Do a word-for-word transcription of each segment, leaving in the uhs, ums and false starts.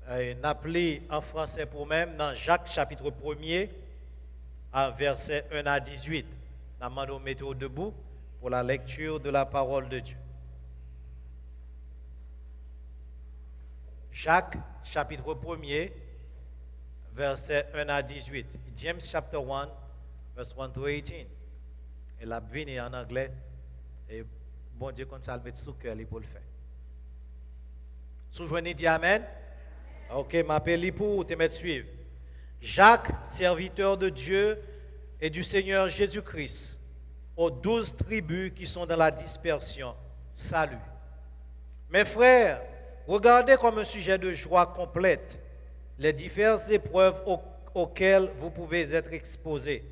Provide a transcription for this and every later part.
E n ap li an fransè pou mwen nan Jak chapit premye, a vèsè en a dizuit. N ap mande w mete w debou pour la lecture de la parole de Dieu. Jak chapit premye, vèsè en a dizuit. James chapter one, verse one to eighteen. E l ap vini an anglè. E Bondye konn sa l met sou kè li pou l fè. Si w jwenn li, di amèn. Ok, m ape li pou ou, te mèt swiv. Jacques, serviteur de Dieu et du Seigneur Jésus-Christ, aux douze tribus qui sont dans la dispersion, salut. Mes frères, regardez comme un sujet de joie complète les diverses épreuves au- auxquelles vous pouvez être exposés,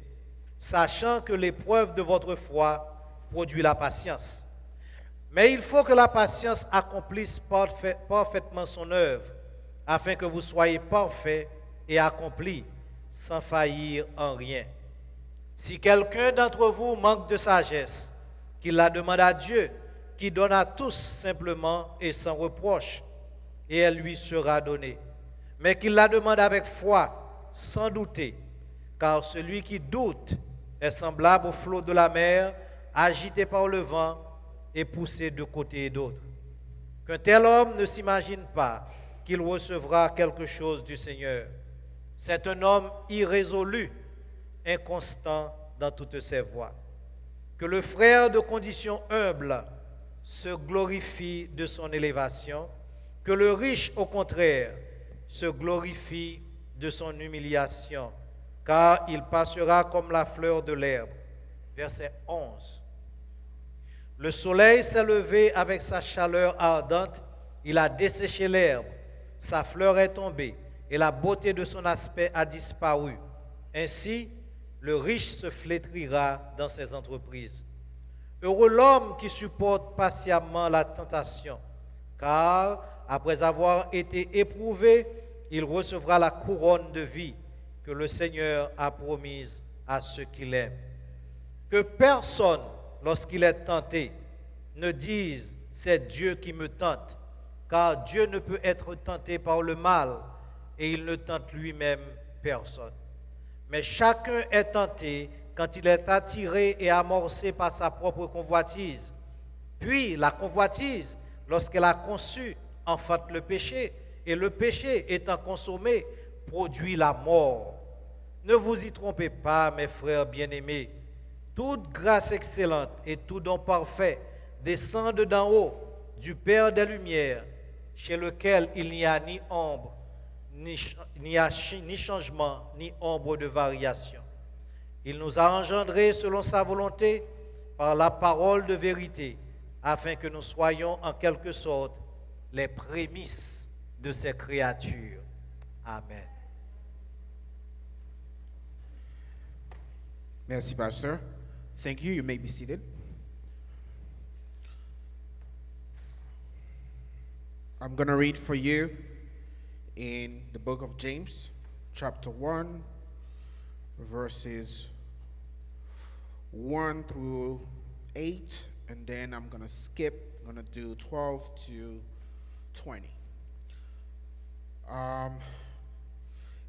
sachant que l'épreuve de votre foi produit la patience. Mais il faut que la patience accomplisse parfait- parfaitement son œuvre, afin que vous soyez parfaits et accomplis, sans faillir en rien. Si quelqu'un d'entre vous manque de sagesse, qu'il la demande à Dieu, qui donne à tous simplement et sans reproche, et elle lui sera donnée. Mais qu'il la demande avec foi, sans douter, car celui qui doute est semblable au flot de la mer, agité par le vent et poussé de côté et d'autre. Qu'un tel homme ne s'imagine pas qu'il recevra quelque chose du Seigneur. C'est un homme irrésolu, inconstant dans toutes ses voies. Que le frère de condition humble se glorifie de son élévation, que le riche, au contraire, se glorifie de son humiliation, car il passera comme la fleur de l'herbe. Verset onze. Le soleil s'est levé avec sa chaleur ardente, il a desséché l'herbe, sa fleur est tombée, et la beauté de son aspect a disparu. Ainsi, le riche se flétrira dans ses entreprises. Heureux l'homme qui supporte patiemment la tentation, car, après avoir été éprouvé, il recevra la couronne de vie que le Seigneur a promise à ceux qui l'aiment. Que personne, lorsqu'il est tenté, ne dise, c'est Dieu qui me tente, car Dieu ne peut être tenté par le mal, et il ne tente lui-même personne. Mais chacun est tenté quand il est attiré et amorcé par sa propre convoitise. Puis la convoitise, lorsqu'elle a conçu, enfante le péché, et le péché, étant consommé, produit la mort. Ne vous y trompez pas, mes frères bien-aimés. Toute grâce excellente et tout don parfait descendent d'en haut, du Père des Lumières, chez lequel il n'y a ni ombre, ni, ch- ni, ach- ni changement, ni ombre de variation. Il nous a engendrés selon sa volonté par la parole de vérité, afin que nous soyons en quelque sorte les prémices de ses créatures. Amen. Merci, Pastor. Thank you. You may be seated. I'm going to read for you in the book of James, chapter one, verses one through eight, and then I'm going to skip, I'm going to do twelve to twenty. Um,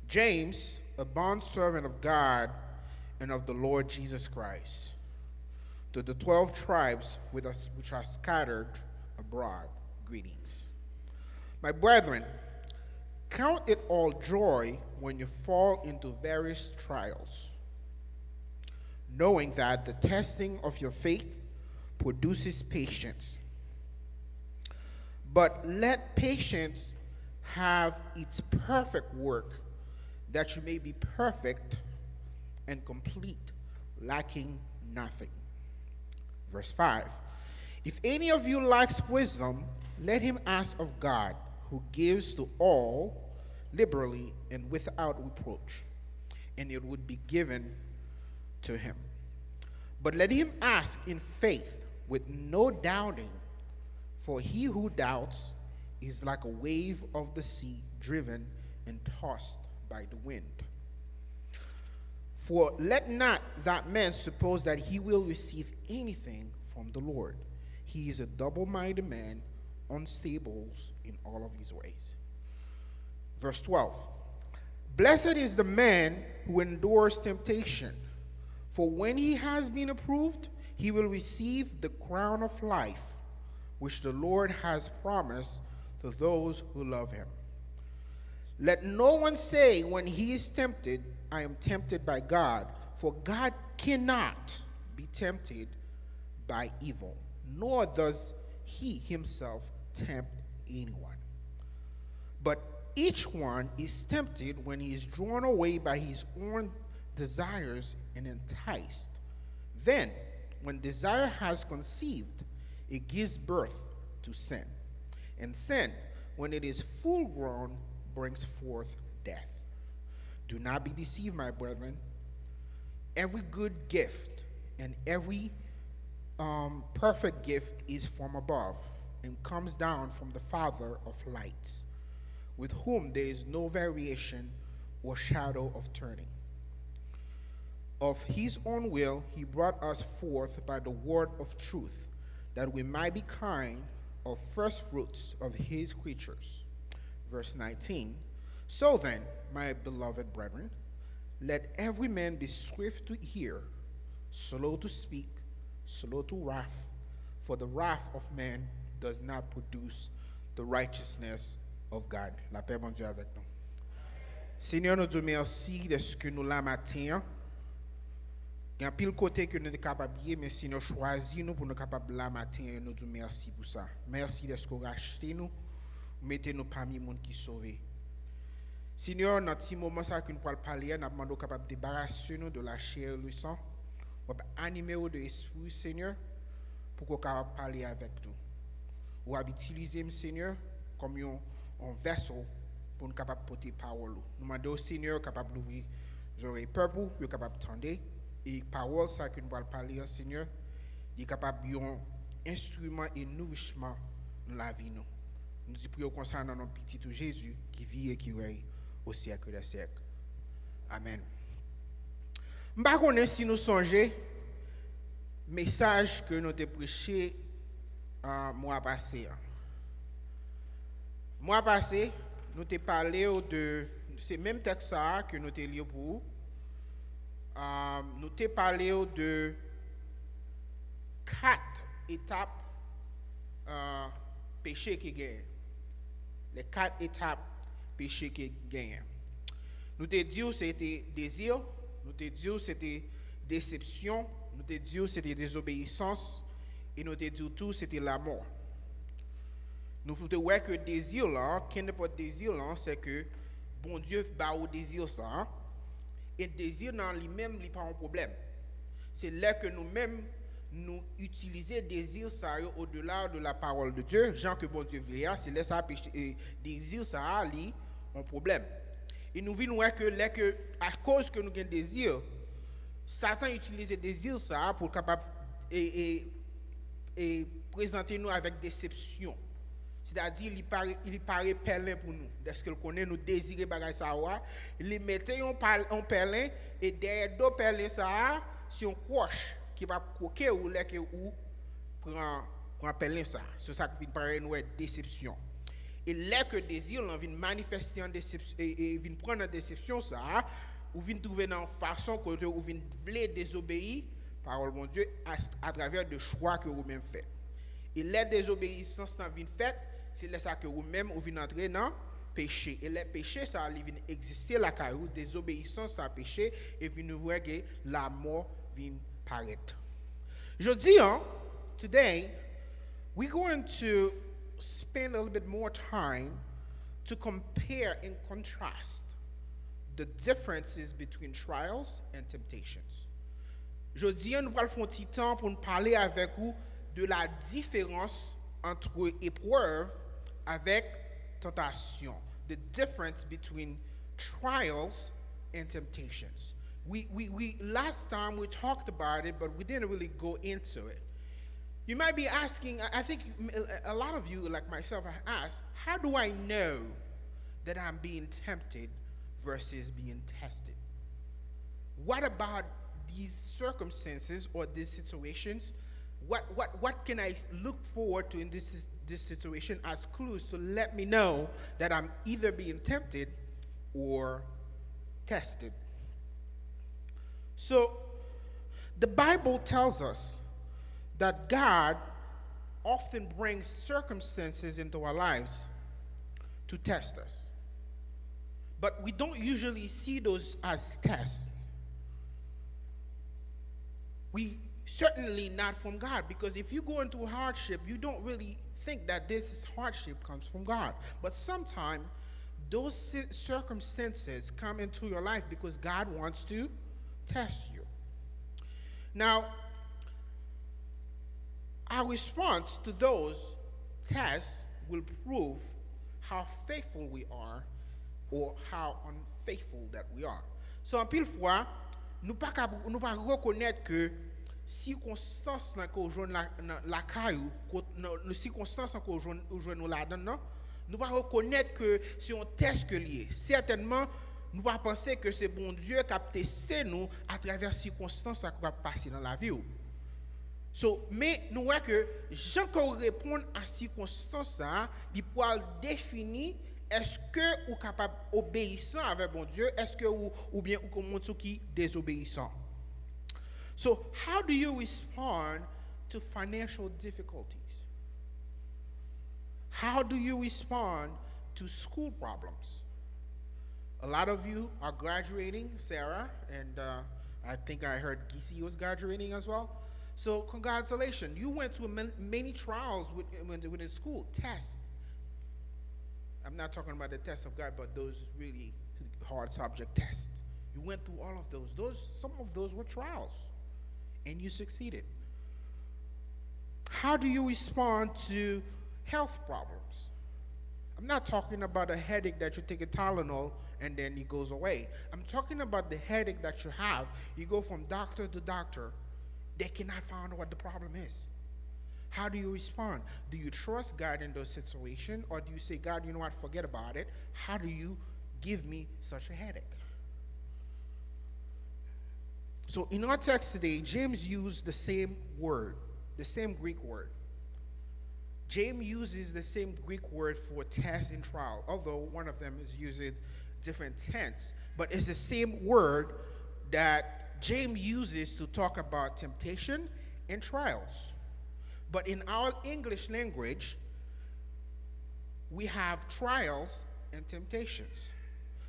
James, a bondservant of God and of the Lord Jesus Christ, to the twelve tribes with us, which are scattered abroad, greetings. My brethren, count it all joy when you fall into various trials, knowing that the testing of your faith produces patience. But let patience have its perfect work, that you may be perfect and complete, lacking nothing. Verse five. If any of you lacks wisdom, let him ask of God, who gives to all liberally and without reproach, and it would be given to him. But let him ask in faith with no doubting, for he who doubts is like a wave of the sea driven and tossed by the wind. For let not that man suppose that he will receive anything from the Lord. He is a double minded man, unstable in all of his ways. Verse twelve. Blessed is the man who endures temptation, for when he has been approved, he will receive the crown of life, which the Lord has promised to those who love him. Let no one say when he is tempted, I am tempted by God, for God cannot be tempted by evil, nor does he himself tempt anyone. But each one is tempted when he is drawn away by his own desires and enticed. Then, when desire has conceived, it gives birth to sin. And sin, when it is full grown, brings forth death. Do not be deceived, my brethren. Every good gift and every um, perfect gift is from above and comes down from the Father of lights, with whom there is no variation or shadow of turning. Of his own will, he brought us forth by the word of truth, that we might be kind of first fruits of his creatures. Verse nineteen. So then, my beloved brethren, let every man be swift to hear, slow to speak, slow to wrath, for the wrath of man does not produce the righteousness of God. Lapè Bondye avèk nou. Senyè, nou di w mèsi dèske nou la maten an. Gen anpil kote ke nou te kapab ye, men Senyè chwazi nou pou nou kapab la maten an, e nou di w mèsi pou sa. Mèsi dèske w rachte nou, ou mete nou pami moun ki sove. Senyè, nan ti moman sa ke nou pral pale a, n ap mande w kapab debarase nou de la chair et le sang. W ap anime w de Espri, Senyè, pou ke w kapab pale avèk nou. W ap itilize m, Senyè, kòm yon, yon vessel pou n kapab pote pawòl ou. Nou mande w, Senyè, kapab louvri zòrèy pèp ou, yo kapab tande, e pawòl sa ke nou pral pale an, Senyè, li kapab yon enstriman e nourichman nan lavi nou. Nou di priye w konsa nan non pitit ou Jezi, ki viv e ki rèy o syèk dè syèk. Amèn. M pa konnen si nou sonje mesaj ke nou te preche, ah, mwa pase an. Mwa pase, nou te pale w de, se menm tèks sa a ke nou te li pou ou. Ah, nou te pale w de kat etap, ah, peche ki genyen. Les quatre étapes peche ki genyen. Nou te di w se te dezi, nou te di w se te desepsyon, nou te di w se te dezobeyisans, e nou te di w tou se te lamò. Nou te wè ke dezi lan, kenenpòt dezi lan, se ke Bondye ba ou dezi sa, e dezi nan li menm, li pa yon pwoblèm. Se lè ke nou menm, nou itilize dezi sa yo au-delà de la parole de Dieu, jan ke Bondye vle a, se lè sa peche, e, dezi sa a, li yon pwoblèm. E nou vin wè ke lè ke, akoz ke nou gen dezi, Satan itilize dezi sa a pou l kapab, e, e, e prezante nou avèk desepsyon. Sètadi, li pare, li pare pèlen pou nou. Dèske l konnen nou dezire bagay sa yo a, li mete yon pal-, yon pèlen, e dèyè do pèlen sa a, se yon kwòch ki p ap kwoke ou lè ke ou pran, pran pèlen sa a. Se sa k vin pare nou wè desepsyon. E lè ke dezi lan vin manifeste an desep-, e, e vin pran nan desepsyon sa a, ou vin twouve nan yon fason kote ou vin vle dezobeyi pawòl Bondye a, atravè de chwa ke ou menm fè. E lè dezobeyisans lan vin fèt, se lè sa ke ou menm ou vin antre nan peche. E lè peche sa a li vin egziste lakay ou, dezobeyisans sa a peche, e vin ouvè ke lamò vin parèt. Jodi an, today, we're going to spend a little bit more time to compare and contrast the differences between trials and temptations. Jodi an, nou pral fè yon ti tan pou n pale avèk ou de la diferans antre eprèv avèk tantasyon. The difference between trials and temptations. We, we, we, last time we talked about it, but we didn't really go into it. You might be asking, I, I think a lot of you, like myself, have asked, how do I know that I'm being tempted versus being tested? What about these circumstances or these situations? What, what, what can I look forward to in this, this situation as clues to let me know that I'm either being tempted or tested. So, the Bible tells us that God often brings circumstances into our lives to test us. But we don't usually see those as tests. We certainly not from God, because if you go into hardship, you don't really think that this is hardship comes from God. But sometimes those circumstances come into your life because God wants to test you. Now, our response to those tests will prove how faithful we are or how unfaithful that we are. So, anpil fwa, nou pa ka, nou pa rekonèt ke sikonstans lan ke w jwenn la, nan lakay ou, kot, nan, nan sikonstans lan ke w jwenn, ou jwenn ou ladan nan, nou pa rekonèt ke se yon tès ke l ye. Sètènman, nou pa panse ke se Bondye k ap teste nou atravè sikonstans sa k ap pase nan lavi w. So, men nou wè ke jan ke w reponn a sikonstans sa a, li pral defini èske ou kapab obeyisan avè Bondye, èske ou, oubyen ou konn moun sou ki dezobeyisan. So, how do you respond to financial difficulties? How do you respond to school problems? A lot of you are graduating, Sarah, and uh, I think I heard Gisi was graduating as well. So, congratulations. You went through man- many trials with, with, within school, tests. I'm not talking about the test of God, but those really hard subject tests. You went through all of those. Those, some of those were trials, and you succeeded. How do you respond to health problems? I'm not talking about a headache that you take a Tylenol and then it goes away. I'm talking about the headache that you have. You go from doctor to doctor, they cannot find out what the problem is. How do you respond? Do you trust God in those situations, or do you say, "God, you know what, forget about it"? How do you give me such a headache? So, in our text today, James used the same word, the same Greek word. James uses the same Greek word for test and trial, although one of them is used different tense, but it's the same word that James uses to talk about temptation and trials. But in our English language, we have trials and temptations.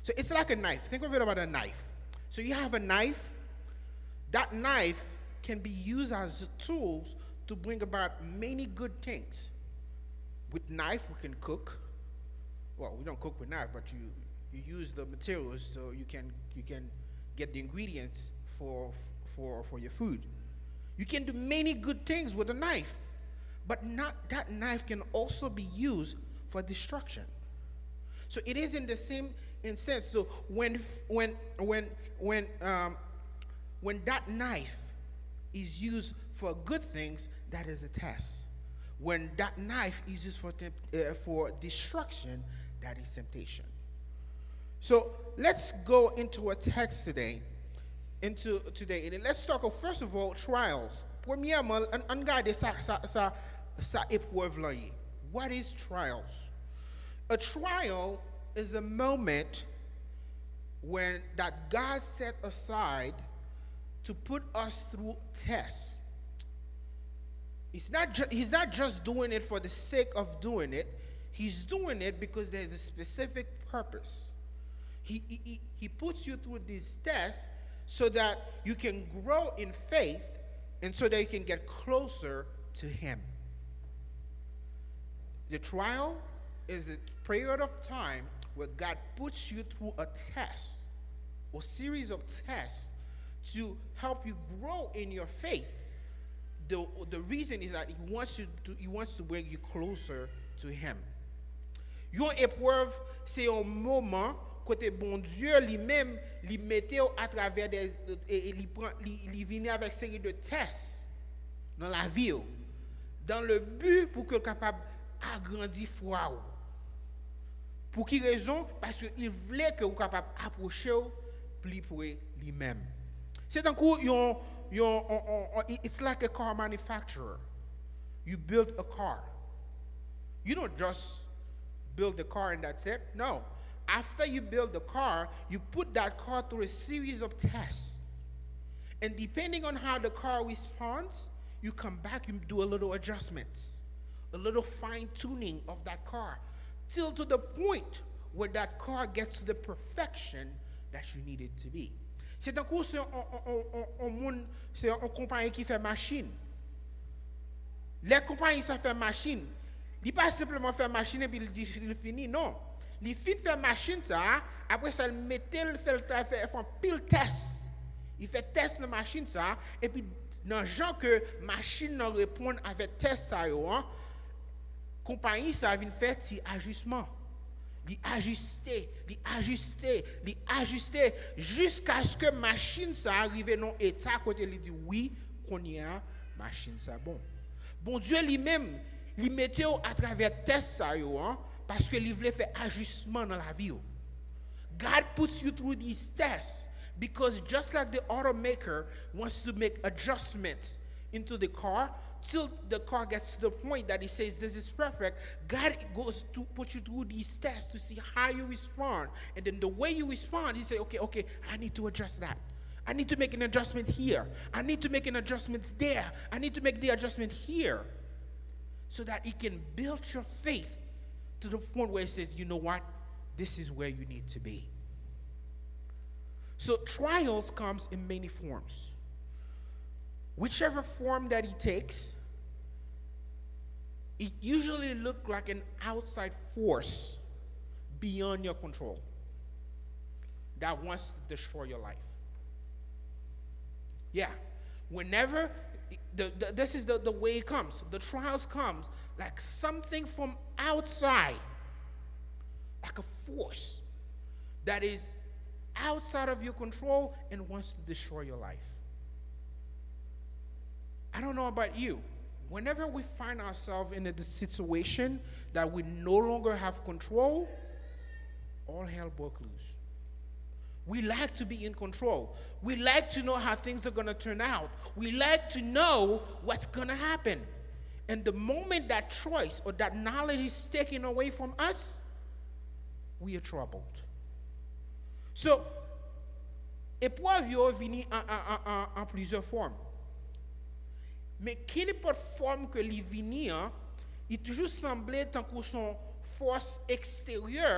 So it's like a knife. Think of it about a knife. So you have a knife. That knife can be used as tools to bring about many good things. With knife, we can cook. Well, we don't cook with knife, but you, you use the materials so you can, you can get the ingredients for, for, for your food. You can do many good things with a knife, but not that knife can also be used for destruction. So it is in the same instance. So when when when when um, when that knife is used for good things, that is a test. When that knife is used for tempt, uh, for destruction, that is temptation. So let's go into a text today. Into today, and let's talk of, first of all, trials. Premyèman, ann, ann gade sa sa sa sa eprèv lan ye. What is trials? A trial is a moment when that God set aside to put us through tests. It's not ju- he's not just doing it for the sake of doing it. He's doing it because there's a specific purpose. He, he, he, he puts you through these tests so that you can grow in faith and so that you can get closer to Him. The trial is a period of time where God puts you through a test or series of tests to help you grow in your faith. The, the reason is that he wants you to, he wants to bring you closer to Him. Yon eprèv se yon moman kote Bondye li menm li mete w atravè de, e, e li pran li, li vini avèk seri de tès nan lavi w, dans le but pou ke l kapab agrandi fwa w. Pou ki rezon? Paske il vle ke ou kapab apwoche w pli pre li menm. Se tankou yon, yon, on, on, on, it's like a car manufacturer. You build a car. You don't just build the car and that's it. No. After you build the car, you put that car through a series of tests. And depending on how the car responds, you come back, you do a little adjustments, a little fine tuning of that car, till to the point where that car gets to the perfection that you need it to be. Se tankou se yon, yon, yon, yon, yon moun, se yon, yon konpayi ki fè machin. Lè konpayi sa fè machin, li pa senpleman fè machin epi li di li fini, non. Li fin fè machin sa, apre sa, li mete l, fè l ta fè, fè anpil tès. Li fè tès nan machin sa, epi nan jan ke machin nan reponn avèk tès sa yo an, konpayi sa vin fè ti ajisman. Li ajiste, li ajiste, li ajiste, jiskaske machin sa rive nan eta kote li di, wi, kounye a, machin sa bon. Bondye li menm, li mete w atravè tès sa yo an, paske li vle fè ajisman nan lavi w. God puts you through these tests because just like the automaker wants to make adjustments into the car till the car gets to the point that he says this is perfect, God goes to put you through these tests to see how you respond. And then the way you respond, he say, okay, okay, I need to adjust that. I need to make an adjustment here. I need to make an adjustment there. I need to make the adjustment here. So that it can build your faith to the point where it says, you know what? This is where you need to be. So trials comes in many forms. Whichever form that it takes, it usually look like an outside force beyond your control that wants to destroy your life. Yeah. Whenever the, the, this is the, the way it comes. The trials comes like something from outside, like a force that is outside of your control and wants to destroy your life. I don't know about you. Whenever we find ourselves in a situation that we no longer have control, all hell broke loose. We like to be in control. We like to know how things are going to turn out. We like to know what's going to happen. And the moment that choice or that knowledge is taken away from us, we are troubled. So, eprèv yo vini an, an, an, an, an plizyè fòm. Men kenenpòt fòm ke li vini an, li toujou sanble tankou se yon fòs eksteryè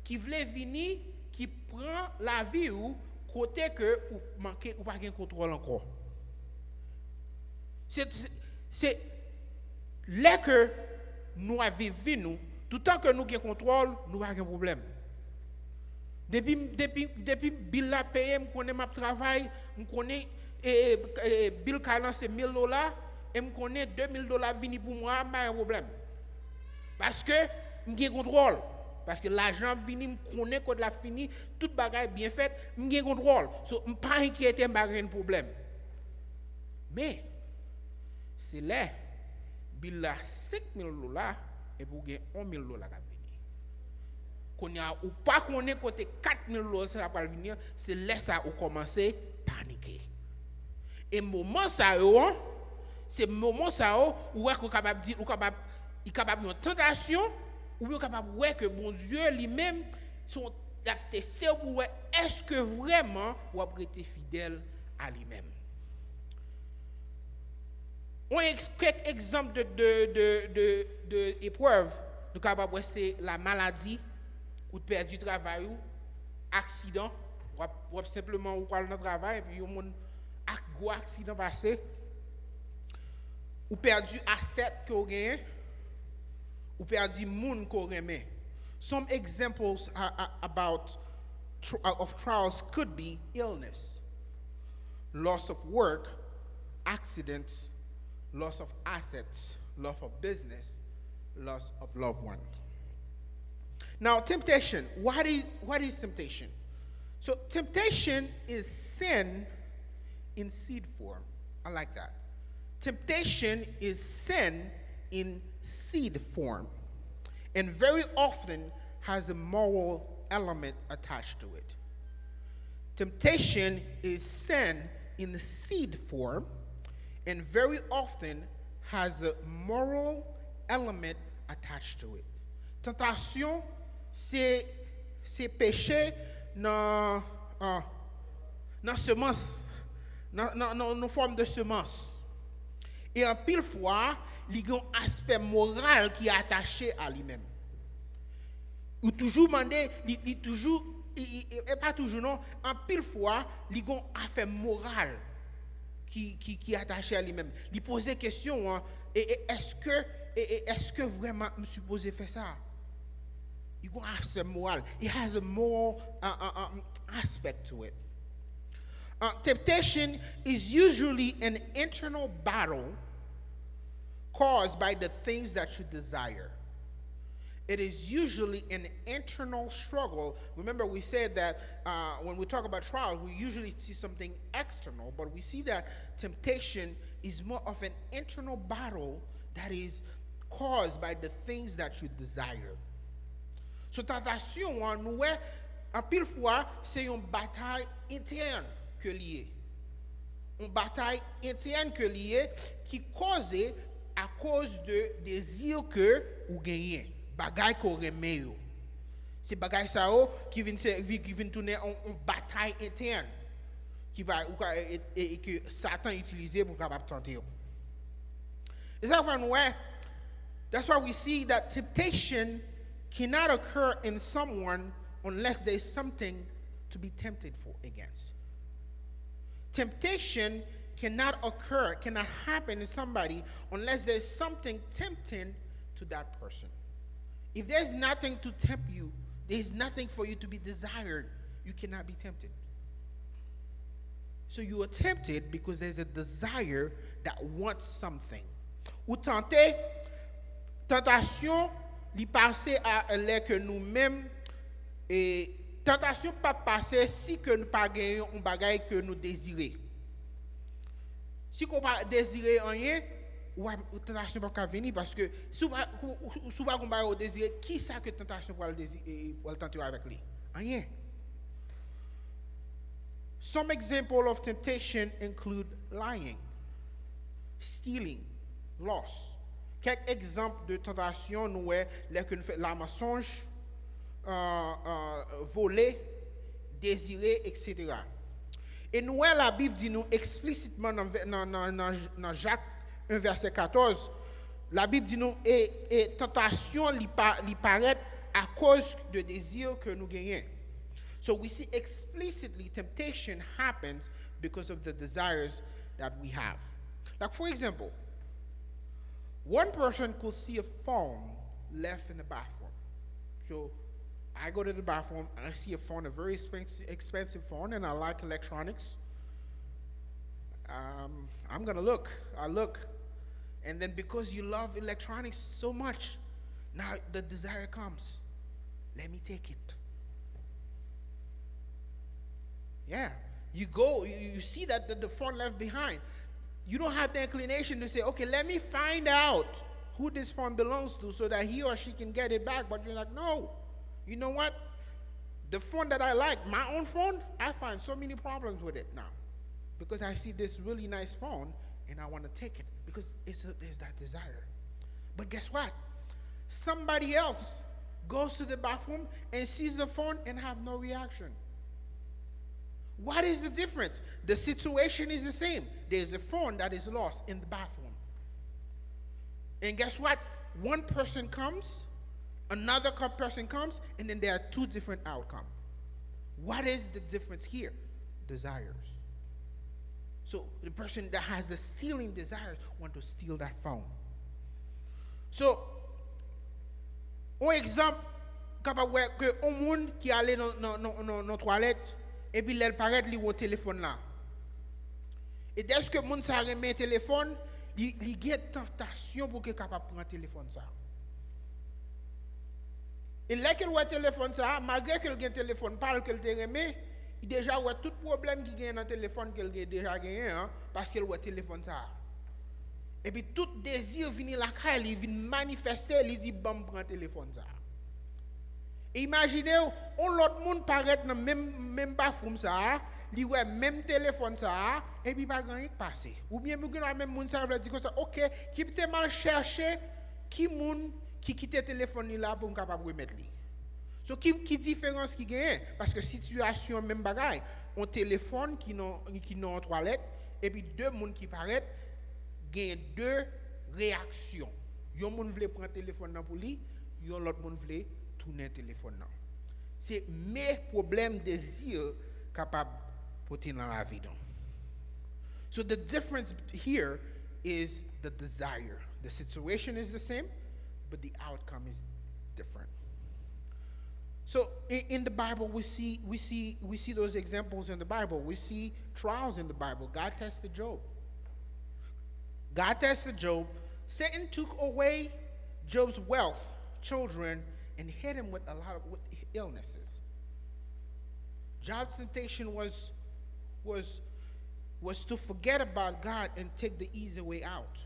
ki vle vini, ki pran lavi w kote ke ou manke, ou pa gen kontwòl ankò. Se, se, se lè ke nou ap viv vi nou, toutan ke nou gen kontwòl, nou pa gen pwoblèm. Depi, depi, depi bil la peye, m konnen m ap travay, m konnen, e, e, e, bil kay lan se mil dola, e m konnen de mil dola vini pou mwa a, m pa gen pwoblèm. Paske m gen kontwòl. Paske lajan ap vini, m konnen kote l ap fini, tout bagay byen fèt, m gen kontwòl. So, m pa enkyete, m pa gen pwoblèm. Men, se lè bil la senk mil dola, epi w gen yon mil dola k ap vini. Kounye a, ou pa konnen kote kat mil dola sa pral vini an, se lè sa ou kòmanse panike. E moman sa yo, an, se moman sa yo, ou wè ke w kapab di, ou kapab, li kapab yon tantasyon, oubyen w kapab wè ke Bondye li menm, se yon, l ap teste w pou wè èske vrèman w ap rete fidèl a li menm. Yon ex-, kèk egzanp de, de, de, de, de eprèv, nou kapab wè se la maladi, ou t pèdi travay ou, aksidan, w ap, w ap senpleman ou pral nan travay, epi yon moun ak gwo aksidan pase, ou pèdi asèt ke w genyen, ou pèdi moun ke w renmen. Some examples are, are about tr-, of trials could be illness, loss of work, accidents, loss of assets, loss of business, loss of loved ones. Now, temptation. What is, what is temptation? So, temptation is sin in seed form. I like that. Temptation is sin in seed form, and very often has a moral element attached to it. Temptation is sin in seed form, and very often has a moral element attached to it. Tantasyon, se Se peche nan, ah, nan semans, nan, nan, nan, nan fòm de semans. E anpil fwa, li gen yon aspè moral ki atache a li menm. Ou toujou mande, li, li toujou, li, li, e pa toujou non, anpil fwa, li gen yon afè moral ki, ki, ki atache a li menm. Li poze kesyon an, e, e èske, e, e èske vrèman m sipoze fè sa? Li gen yon aspè moral. It has a moral uh, uh, um, aspect to it. Uh, temptation is usually an internal battle caused by the things that you desire. It is usually an internal struggle. Remember, we said that uh, when we talk about trials, we usually see something external, but we see that temptation is more of an internal battle that is caused by the things that you desire. So, tantasyon an, nou wè, anpil fwa, se yon batay entèn ke li ye. Yon batay entèn ke li ye ki koze akoz de dezi ke ou genyen, bagay ke w renmen yo. Se bagay sa yo ki vin, ki vin tounen yon, yon batay entèn ki va, ou ka, e, e, e ke Satan itilize pou kapab tante w. E sa fè nou wè, that's why we see that temptation cannot occur in someone unless there's something to be tempted for against. Temptation cannot occur, cannot happen in somebody unless there's something tempting to that person. If there's nothing to tempt you, there's nothing for you to be desired. You cannot be tempted. So you are tempted because there's a desire that wants something. Ou tante, tantasyon, li pase a lè ke nou menm, e tantasyon p ap pase si ke nou pa genyen yon bagay ke nou dezire. Si ke w pa dezire anyen, ou pa, tantasyon p ap ka vini, paske si w pa, ou, ou, si w pa gen yon bagay ou dezire, ki sa ke tantasyon pral dezi-, e, e, pral tante w avèk li? Anyen. Some example of temptation include lying, stealing, lust. Kèk egzanp de tantasyon nou wè lè ke nou fè la mansonj, euh, euh, vole, dezire, et cetera. E nou wè Labib di nou eksplisitman nan, nan, nan, nan, nan Jak en vèsè katòz, Labib di nou, e, e tantasyon li, pa, li parèt akoz de dezi ke nou genyen. So we see explicitly temptation happens because of the desires that we have. Like, for example, one person could see a phone left in the bathroom. So I go to the bathroom and I see a phone, a very expensive, expensive phone, and I like electronics. Um, I'm gonna look. I look. And then because you love electronics so much, now the desire comes. Let me take it. Yeah. You go, you, you see that the, the phone left behind. You don't have the inclination to say, okay, let me find out who this phone belongs to so that he or she can get it back. But you're like, no. You know what? The phone that I like, my own phone, I find so many problems with it now. Because I see this really nice phone and I want to take it. Because it's a, there's that desire. But guess what? Somebody else goes to the bathroom and sees the phone and have no reaction. What is the difference? The situation is the same. There's a phone that is lost in the bathroom. And guess what? One person comes, another co- person comes, and then there are two different outcomes. What is the difference here? Desires. So the person that has the stealing desires want to steal that phone. So, yon egzanp, kapab wè ke yon moun ki ale nan, nan, nan, nan, nan twalèt, epi lè l parèt, li wè telefòn la. E dèske moun sa renmen telefòn, li, li gen tantasyon pou ke kapab pran telefòn sa. E lè ke l wè telefòn sa, malgre ke l gen telefòn pa l ke l te renmen, li deja wè tout pwoblèm ki genyen nan telefòn ke l gen, deja genyen an, paske l wè telefòn sa. Epi tout dezi vini lakay li, vin manifeste, li di, ban m pran telefòn sa. E imajine w, yon lòt moun parèt nan menm, menm bathroom sa a, li wè menm telefòn sa a, epi pa gen anyen k pase. Oubyen pou gen menm moun sa a vle di konsa, oke, kite m al chèche ki moun ki kite telefòn li la pou m kapab remèt li. So, ki, ki diferans ki genyen? Paske sitiyasyon menm bagay. On telefòn ki nan, ki nan yon twalèt, epi de moun ki parèt, genyen de reyaksyon. Yon moun vle pran telefòn nan pou li, yon lòt moun vle tounen telefòn nan. Se men pwoblèm dezi kapab pote nan lavi nou. So the difference here is the desire. The situation is the same, but the outcome is different. So in, in the Bible, we see we see we see those examples in the Bible. We see trials in the Bible. God tested Job. God tested Job. Satan took away Job's wealth, children, and hit him with a lot of with illnesses. Job's temptation was was was to forget about God and take the easy way out.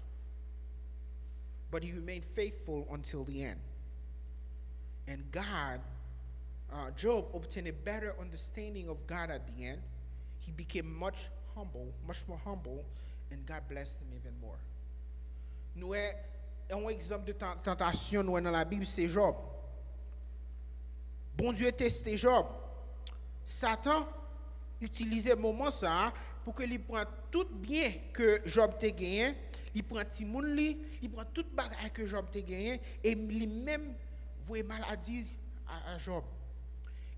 But he remained faithful until the end. And God, uh, Job obtained a better understanding of God at the end. He became much humble, much more humble, and God blessed him even more. Nou wè yon egzanp de tan- tantasyon nou wè nan Labib, se Jòb. Bondye teste Jòb. Satan itilize moman sa a pou ke li pran tout byen ke Jòb te genyen, li pran timoun li, li pran tout bagay ke Jòb te genyen, e li menm voye maladi a, a Jòb.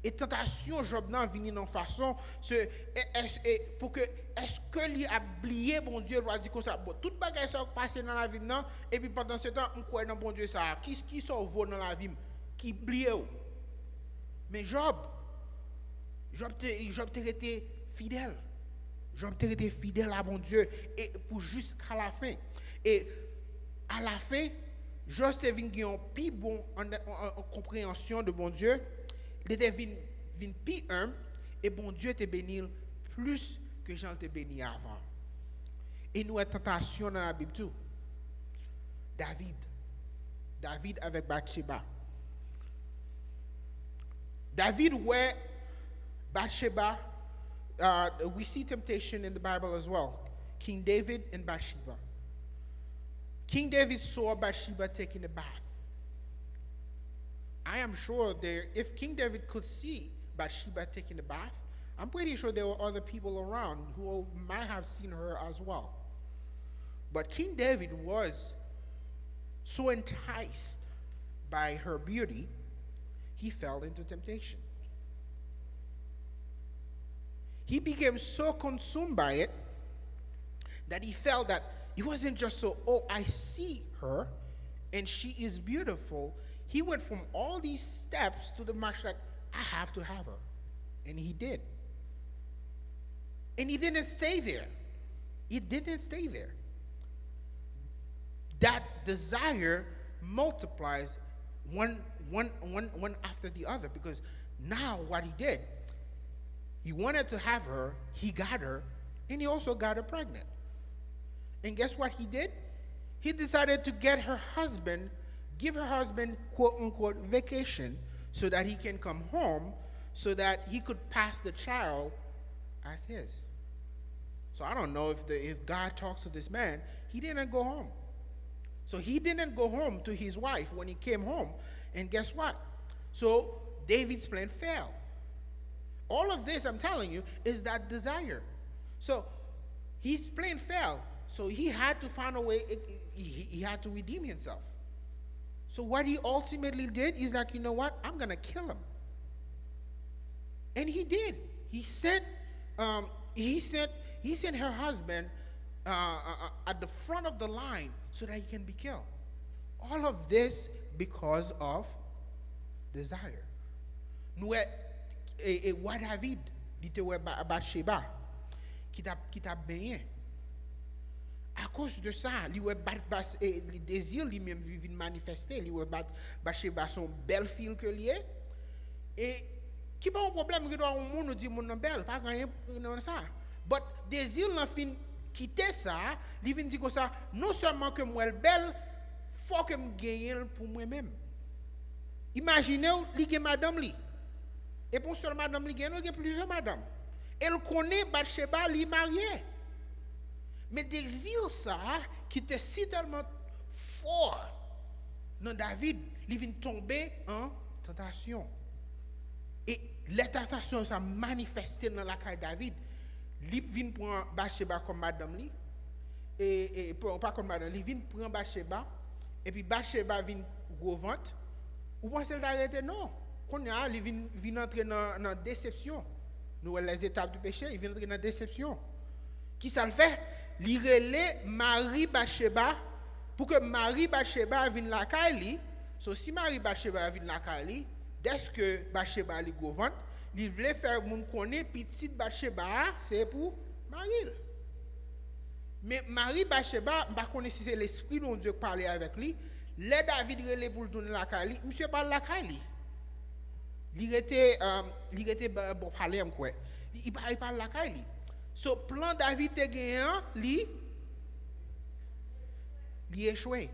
E tantasyon Jòb nan vini nan fason se e, e, e, pou ke èske li ap bliye Bondye, pou di konsa, bon, tout bagay sa yo k pase nan lavi m nan, epi pandan se tan m kwè nan Bondye sa a, ki, ki sa w vo nan lavi m ki bliye w? Men Jòb, Jòb te, Jòb te rete fidèl. Jòb te rete fidèl a Bondye e pou jiska lafen. E alafen, Jòb te vin gen yon pi bon an- an- an konpreyansyon de Bondye. Li te vin, vin pi enb e Bondye te beni l plis ke jan l te beni avan. E nou wè tantasyon nan Labib tou. David. David avèk Batcheba. David wè Batcheba. Uh, we see temptation in the Bible as well. King David and Bathsheba. King David saw Bathsheba taking a bath. I am sure there, if King David could see Bathsheba taking a bath, I'm pretty sure there were other people around who might have seen her as well. But King David was so enticed by her beauty, he fell into temptation. He became so consumed by it that he felt that it wasn't just so, oh, I see her and she is beautiful. He went from all these steps to the match, like, I have to have her. And he did. And he didn't stay there. He didn't stay there. That desire multiplies one, one, one, one after the other, because now what he did, he wanted to have her, he got her, and he also got her pregnant. And guess what he did? He decided to get her husband, give her husband, quote unquote, vacation so that he can come home, so that he could pass the child as his. So I don't know if the, if God talks to this man. He didn't go home. So he didn't go home to his wife when he came home. And guess what? So David's plan failed. All of this, I'm telling you, is that desire. So his plan failed. So he had to find a way, he, he had to redeem himself. So what he ultimately did is like, you know what? I'm going to kill him. And he did. He sent, um, he sent, he sent her husband uh, uh, uh, at the front of the line so that he can be killed. All of this because of desire. Nou wè, e, e wa David, li te wè Ba- Batcheba, ki t ap, ki t ap benyen. Akoz de sa, li wè Bat, Bat, e, li dezi li menm li vin manifeste, li wè Bat, Batcheba se yon bèl fi ke li ye. E ki pa yon pwoblèm, gen dwa yon moun ou di moun nan bèl, pa gen anyen nan sa. But dezi l lan fin kite sa, li vin di konsa, non sèlman ke m wè l bèl, fò ke m genyen l pou mwen menm. Imajine w, li gen madanm li. E pa yon sèl madanm li gen, non, li gen plizyè madanm. E l konnen Batcheba, li marye. Men dezi sa ki te si tèlman fò nan David, li vin tonbe an tantasyon. E lè tantasyon sa manifeste nan lakay David, li vin pran Batcheba kòm madanm li, e, e pa pa kòm madanm, li vin pran Batcheba, epi Batcheba vin gwo vant. Ou panse l ta rete? Non. Kounye a, li vin, vin antre nan, nan desepsyon. Nou wè les étapes du péché, li vin antre nan desepsyon. Kisa l fè? Li rele mari Batcheba pou ke mari Batcheba vin lakay li. So, si mari Batcheba vin lakay li, dèske Batcheba li gwo vant, li vle fè moun konnen pitit Batcheba a, se pou mari l. Men mari Batcheba, m pa konnen si se Lespri Bondye k pale avèk li. Lè David rele pou l tounen lakay li, misye pa al lakay li. Li rete, um, li rete ba- bò palè, m kwè. Li, li pa, li pa al lakay li. So, plan David te genyen an, li, li echwe.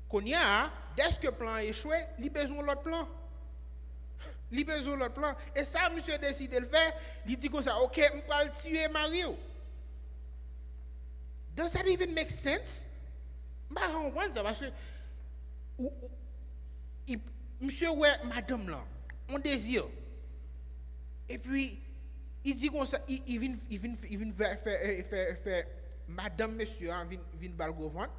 Kounye a, dèske plan an echwe, li bezwen yon lòt plan. Li bezwen yon lòt plan. E sa misye deside l fè, li di konsa, "Ok, m pral tiye mari w." Does that even make sense? M pa ka konprann sa, paske ou, ou, i- misye wè madanm lan, on dezi. Epi, li di konsa, li, li vin, li vin, li vin fè, fè, fè, fè madanm mesye a vin, vin ba l gwo vant.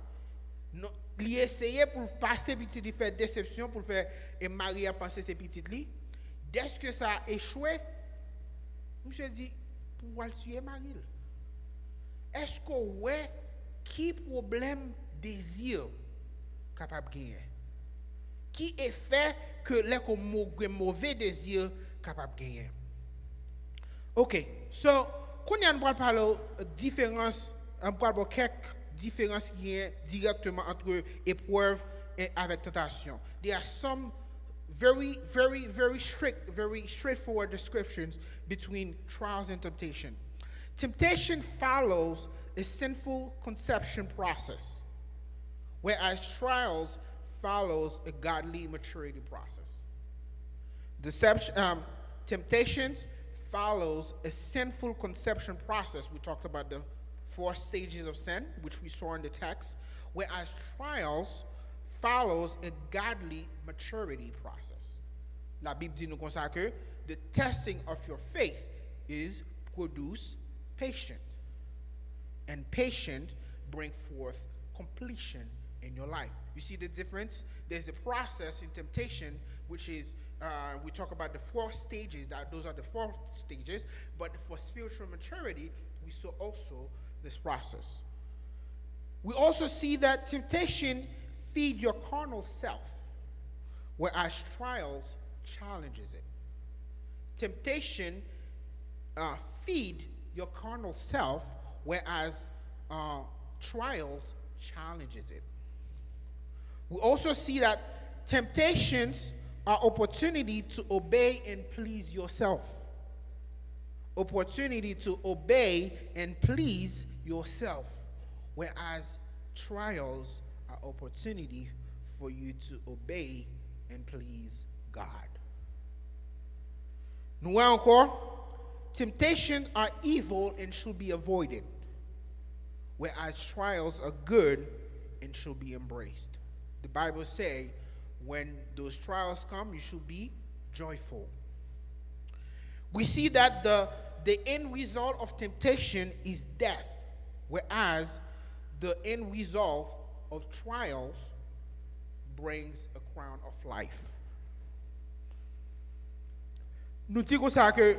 Non, li eseye pou l pase pitit li, fè desepsyon, pou l fè, e mari a panse se pitit li. Dèske sa echwe, misye di, "Pou w al tiye mari l." Èske w wè ki pwoblèm dezi kapab genyen? Ki efè ke lè ke mo- gen move dezi kapab genyen? Ok, so, kounye a nou pral pale w diferans, nou pral ba w kèk diferans ki genyen dirèkteman ant eprèv e avèk tantasyon. There are some very, very, very strict, very straightforward descriptions between trials and temptation. Temptation follows a sinful conception process, whereas trials follows a godly maturity process. Deception, um, temptations follows a sinful conception process. We talked about the four stages of sin, which we saw in the text, whereas trials follows a godly maturity process. La Bib di nou konsa ke the testing of your faith is produce patient. And patient bring forth completion in your life. You see the difference? There's a process in temptation, which is, uh, we talk about the four stages. That those are the four stages. But for spiritual maturity, we saw also this process. We also see that temptation feed your carnal self, whereas trials challenges it. Temptation, uh, feed your carnal self, whereas, uh, trials challenges it. We also see that temptations are opportunity to obey and please yourself. Opportunity to obey and please yourself, whereas trials are opportunity for you to obey and please God. Nou wè ankò, temptation are evil and should be avoided, whereas trials are good and should be embraced. The Bible say, when those trials come, you should be joyful. We see that the, the end result of temptation is death, whereas the end result of trials brings a crown of life. Nou di konsa ke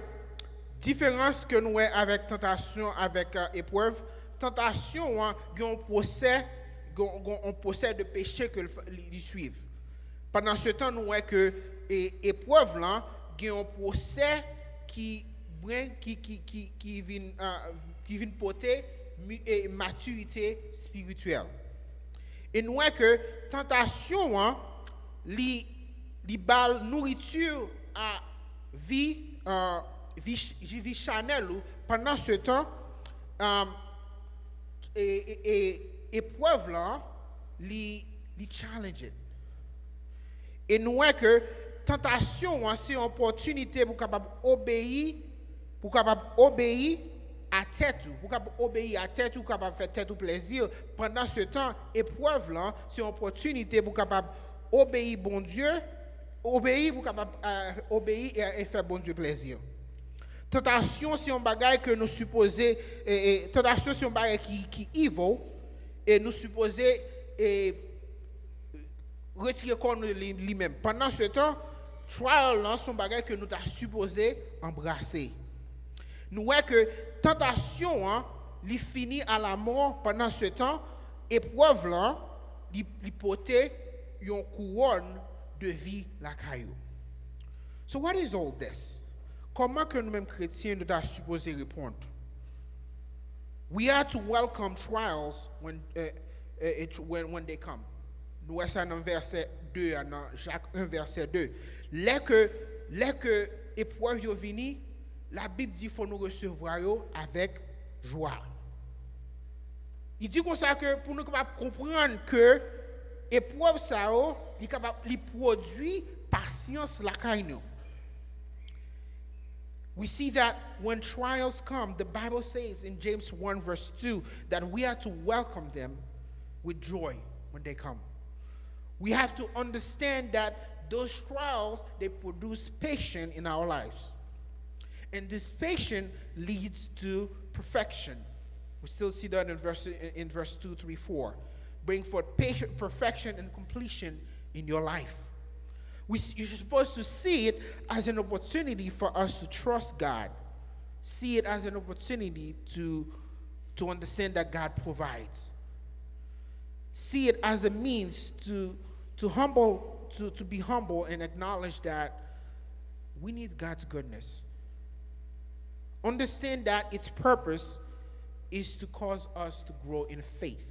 diferans ke nou wè avèk tantasyon, avèk, euh, eprèv, tantasyon an gen yon pwosè, gen, gen yon pwosè de peche ke l, li, li swiv. Pandan se tan, nou wè ke, e, eprèv lan gen yon pwosè ki bren, ki, ki, ki, ki vin, euh, ki vin pote mi- e matirite espirityèl. E nou wè ke tantasyon an, li, li ba l nouriti a vi, euh, vi, ch- vi chanèl ou. Pandan se tan, euh, e, e, e, eprèv lan, li, li challenge it. E nou wè ke tantasyon an se yon opòtinite pou kapab obeyi, pou kapab obeyi a tèt ou, pou kapab obeyi a tèt ou, kapab fè tèt ou plèzi. Pandan se tan, eprèv lan se yon opòtinite pou kapab obeyi Bondye, Obeyi pou kapab, euh, obeyi e, e fè Bondye plèzi. Tantasyon se yon bagay ke nou sipoze, e, e, tantasyon se yon bagay ki, ki evil, e nou sipoze, e, retire kò nou de li, li menm. Pandan se tan, trial lan se yon bagay ke nou ta sipoze anbrase. Nou wè ke tantasyon an, li fini a lamò, pandan se tan, eprèv lan, li, li pote yon kouwòn de vi lakay ou. So what is all this? Kòman ke nou menm kretyen nou ta sipoze reponn? We are to welcome trials when, uh, uh, it, when, when they come. Nou wè sa nan vèsè de a, nan Jak en vèsè de. Lè ke, lè ke eprèv yo vini, Labib di fò nou resevwa yo avèk jwa. Li di konsa ke pou nou kapab konprann ke eprèv sa yo, li kapab, li pwodui pasyans lakay nou. We see that when trials come, the Bible says in James one verse two that we are to welcome them with joy when they come. We have to understand that those trials, they produce patience in our lives. And this patience leads to perfection. We still see that in verse, in verse two, three, four. Bring forth pa-, perfection and completion in your life. We, you're supposed to see it as an opportunity for us to trust God. See it as an opportunity to, to understand that God provides. See it as a means to, to humble, to, to be humble and acknowledge that we need God's goodness. Understand that its purpose is to cause us to grow in faith.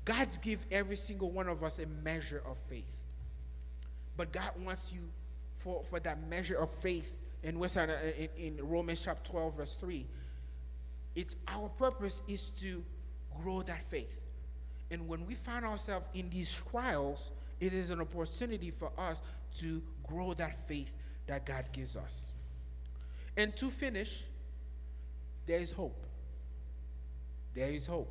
God gives every single one of us a measure of faith. But God wants you for, for that measure of faith. And what's that, uh, in, in Romans chapter twelve, verse three? It's our purpose is to grow that faith. And when we find ourselves in these trials, it is an opportunity for us to grow that faith that God gives us. And to finish, there is hope. There is hope.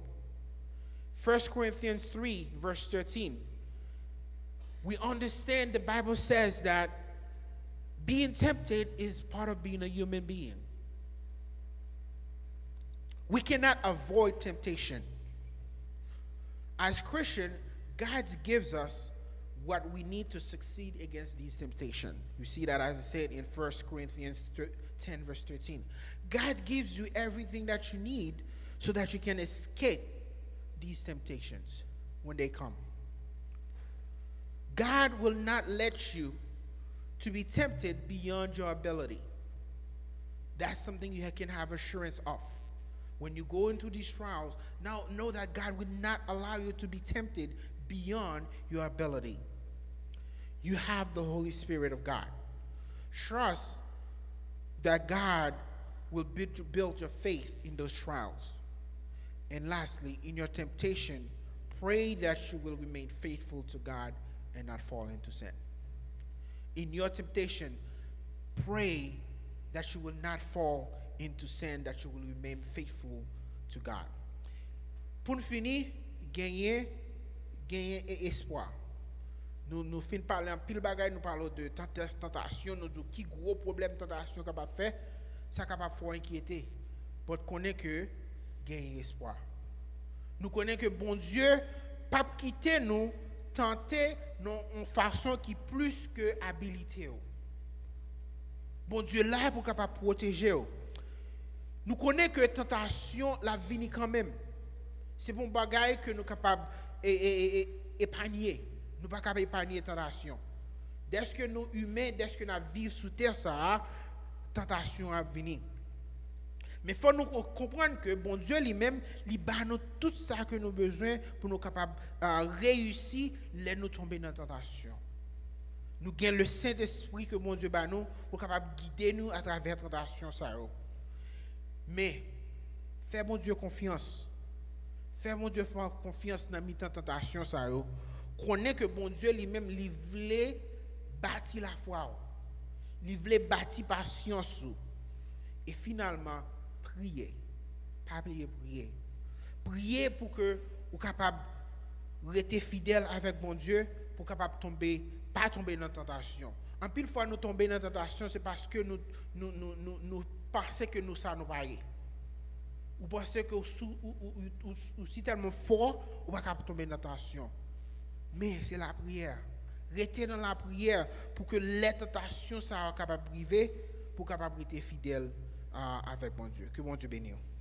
First Corinthians three, verse thirteen. We understand the Bible says that being tempted is part of being a human being. We cannot avoid temptation. As Christian, God gives us what we need to succeed against these temptations. You see that, as I said, in First Corinthians ten, verse thirteen. God gives you everything that you need so that you can escape these temptations when they come. God will not let you to be tempted beyond your ability. That's something you can have assurance of. When you go into these trials, now know that God will not allow you to be tempted beyond your ability. You have the Holy Spirit of God. Trust that God will build, build your faith in those trials. And lastly, in your temptation, pray that you will remain faithful to God and not fall into sin. In your temptation, pray that you will not fall into sin, that you will remain faithful to God. Pou n fini, genyen, genyen e-, espwa. Nou, nou fin pale anpil bagay, nou pale de tanta-, tantasyon, nou di w ki gwo pwoblèm tantasyon kapab fè, sa kapab fè w enkyete. But konnen ke genyen espwa. Nou konnen ke Bondye p ap kite nou tante nan yon fason ki plis ke abilite w. Bondye la pou kapab pwoteje w. Nou konnen ke tantasyon l ap vini kanmenm. Se pa yon bagay ke nou kapab e, e, e, e, epanye. Nou pa kapab epanye tantasyon. Dèske nou imen, dèske n ap viv sou tè sa a, tantasyon ap vini. Men fò nou ko-, konprann ke Bondye li menm, li ba nou tout sa ke nou bezwen pou nou kapab, a, reyisi lè nou tonbe nan tantasyon. Nou gen le Sentespri ke Bondye ba nou pou kapab gide nou atravè tantasyon sa yo. Men, fè Bondye konfyans. Fè Bondye fè konfyans nan mitan tantasyon sa yo. Konnen ke Bondye li menm, li vle bati lafwa w. Li vle bati pasyans ou. E finalman, priye. Pa bliye priye. Priye pou ke ou kapab rete fidèl avèk Bondye, pou w kapab tonbe, pa tonbe nan tantasyon. Anpil fwa nou tonbe nan tantasyon, se paske nou, nou, nou, nou, nou panse ke nou sa nou pa ye. Ou panse ke ou, sou, ou, ou, ou, ou, ou si tèlman fò, ou pa kapab tonbe nan tantasyon. Men se lapriyè. Rete nan lapriyè pou ke lè tantasyon sa yo kapab rive, pou w kapab rete fidèl a, avèk Bondye. Ke Bondye beni w.